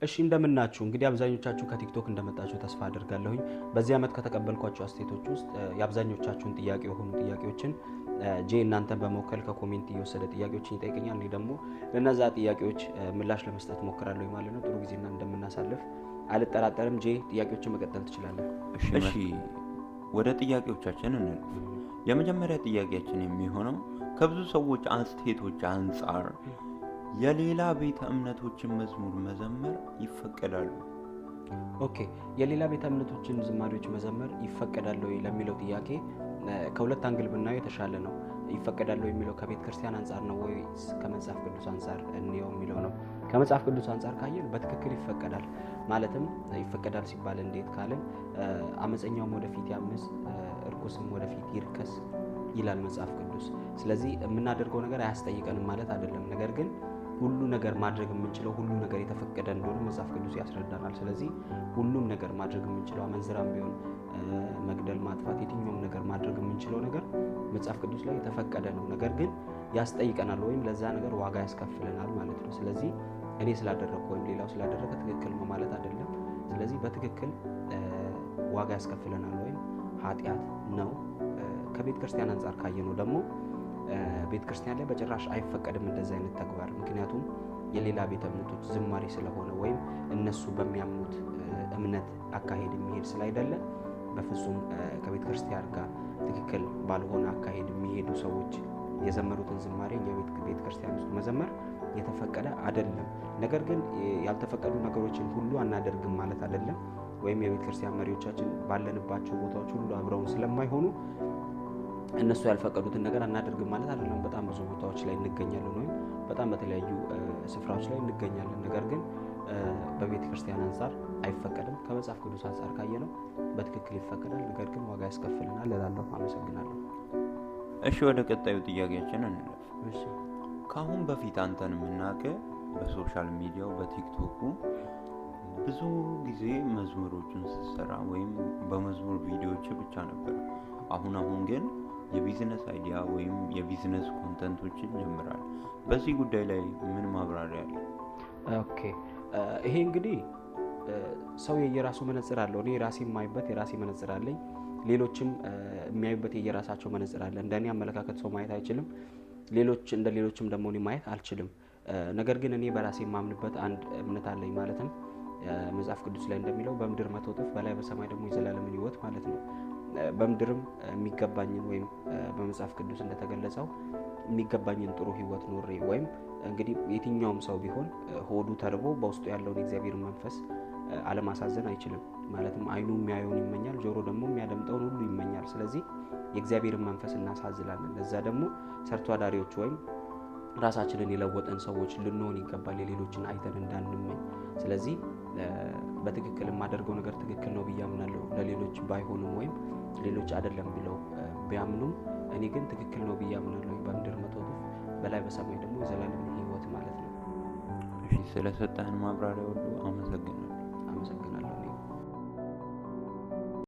እሺ እንደምናችሁ። እንግዲህ አብዛኞቻችሁ ከቲክቶክ እንደመጣችሁ ተስፋ አድርጋለሁኝ። በዚህ ዓመት ከተቀበልኳቸው አስተያየቶች ውስጥ የአብዛኞቻችሁን ጥያቄ የሆኑ ጥያቄዎችን ጄ እናንተን በመወከል ከ comment እየወሰደ ጥያቄዎችን ይጠይቀኛል። እኔ ደግሞ ለነዛ ጥያቄዎች ምላሽ ለመስጠት ሞክራለሁ ማለት ነው። ጥሩ ጊዜና እንደምናሳልፍ አልጠራጠርም። ጄ ጥያቄዎችን መቀጠል ትችላለህ። እሺ ወደ ጥያቄዎቻችን እንለፍ። የመጀመሪያ ጥያቄያችን የሚሆነው ከብዙ ሰዎች አስተያየቶች አንጻር የሌላ ቤተ እምነቶችን መዝሙር መዘመር ይፈቀዳሉ? Okay፣ የሌላ ቤተ እምነቶችን ዝማሬዎች መዘመር ይፈቀዳል ወይ ለሚለው ጥያቄ ከሁለት angle ብናየው የተሻለ ነው። ይፈቀዳል ወይ የሚለው ከቤተ ክርስቲያን አንጻር ነው ወይስ ከመጽሐፍ ቅዱስ አንጻር እንየው የሚለው ነው። ከመጽሐፍ ቅዱስ አንጻር ካየን በትክክል ይፈቀዳል። ማለትም ይፈቀዳል ሲባል እንዴት ካልን አመፀኛውም ወደፊት ያምፅ፣ እርኩስም ወደፊት ይርከስ ይላል መጽሐፍ ቅዱስ። ስለዚህ የምናደርገው ነገር አያስጠይቀንም ማለት አይደለም። ነገር ግን ሁሉ ነገር ማድረግ የምንችለው ሁሉ ነገር የተፈቀደ እንደሆነ መጽሐፍ ቅዱስ ያስረዳናል። ስለዚህ ሁሉም ነገር ማድረግ የምንችለው አመንዝራም ቢሆን መግደል፣ ማጥፋት፣ የትኛውም ነገር ማድረግ የምንችለው ነገር መጽሐፍ ቅዱስ ላይ የተፈቀደ ነው። ነገር ግን ያስጠይቀናል ወይም ለዛ ነገር ዋጋ ያስከፍለናል ማለት ነው። ስለዚህ እኔ ስላደረግኩ ወይም ሌላው ስላደረገ ትክክል ነው ማለት አይደለም። ስለዚህ በትክክል ዋጋ ያስከፍለናል ወይም ኃጢአት ነው። ከቤተ ክርስቲያን አንጻር ካየነው ደግሞ ቤተ ክርስቲያን ላይ በጭራሽ አይፈቀድም እንደዚህ አይነት ተግባር። ምክንያቱም የሌላ ቤተ እምነቶች ዝማሬ ስለሆነ ወይም እነሱ በሚያምኑት እምነት አካሄድ የሚሄድ ስላይደለ በፍጹም ከቤተ ክርስቲያን ጋር ትክክል ባልሆነ አካሄድ የሚሄዱ ሰዎች የዘመሩትን ዝማሬ እኛ ቤተ ክርስቲያን ውስጥ መዘመር የተፈቀደ አይደለም። ነገር ግን ያልተፈቀዱ ነገሮችን ሁሉ አናደርግም ማለት አይደለም። ወይም የቤተ ክርስቲያን መሪዎቻችን ባለንባቸው ቦታዎች ሁሉ አብረውን ስለማይሆኑ እነሱ ያልፈቀዱትን ነገር አናደርግም ማለት አይደለም። በጣም ብዙ ቦታዎች ላይ እንገኛለን ወይም በጣም በተለያዩ ስፍራዎች ላይ እንገኛለን። ነገር ግን በቤተ ክርስቲያን አንጻር አይፈቀድም። ከመጽሐፍ ቅዱስ አንጻር ካየነው በትክክል ይፈቀዳል፣ ነገር ግን ዋጋ ያስከፍለናል እላለሁ። አመሰግናለሁ። እሺ ወደ ቀጣዩ ጥያቄያችን እንለፍ። ከአሁን በፊት አንተን የምናውቅህ በ social media ው በቲክቶኩ ብዙ ጊዜ መዝሙሮችን ስትሰራ ወይም በመዝሙር ቪዲዮዎች ብቻ ነበር። አሁን አሁን ግን የ business idea ወይም የ business content ኦችን ጀምራል። በዚህ ጉዳይ ላይ ምን ማብራሪያ አለ? Okay፣ ይሄ እንግዲህ ሰው የየራሱ መነጽር አለው። እኔ የራሴ የማይበት የራሴ መነጽር አለኝ። ሌሎችም የሚያዩበት የየራሳቸው መነጽር አለ። እንደኔ አመለካከት ሰው ማየት አይችልም። ሌሎች እንደ ሌሎችም ደግሞ እኔ ማየት አልችልም። ነገር ግን እኔ በራሴ የማምንበት አንድ እምነት አለኝ። ማለትም መጽሐፍ ቅዱስ ላይ እንደሚለው በምድር 100 እጥፍ በላይ በሰማይ ደግሞ የዘላለምን ሕይወት ማለት ነው። በምድርም የሚገባኝን ወይም በመጽሐፍ ቅዱስ እንደተገለጸው የሚገባኝን ጥሩ ሕይወት ኖሬ ወይም እንግዲህ የትኛውም ሰው ቢሆን ሆዱ ተርቦ በውስጡ ያለውን የእግዚአብሔር መንፈስ አለማሳዘን አይችልም። ማለትም ዓይኑ የሚያየውን ይመኛል፣ ጆሮ ደግሞ የሚያደምጠውን ሁሉ ይመኛል። ስለዚህ የእግዚአብሔርን መንፈስ እናሳዝላለን። ለዛ ደግሞ ሰርቶ አዳሪዎች ወይም ራሳችንን የለወጠን ሰዎች ልንሆን ይገባል፣ የሌሎችን አይተን እንዳንመኝ። ስለዚህ በትክክል የማደርገው ነገር ትክክል ነው ብዬ አምናለሁ። ለሌሎች ባይሆንም ወይም ሌሎች አይደለም ብለው ቢያምኑም እኔ ግን ትክክል ነው ብዬ አምናለሁ። በምድር 100 እጥፍ በላይ በሰማይ ደግሞ የዘላለም ሕይወት ማለት ነው። እሺ ስለሰጠህን ማብራሪያ ሁሉ አመሰግናለሁ።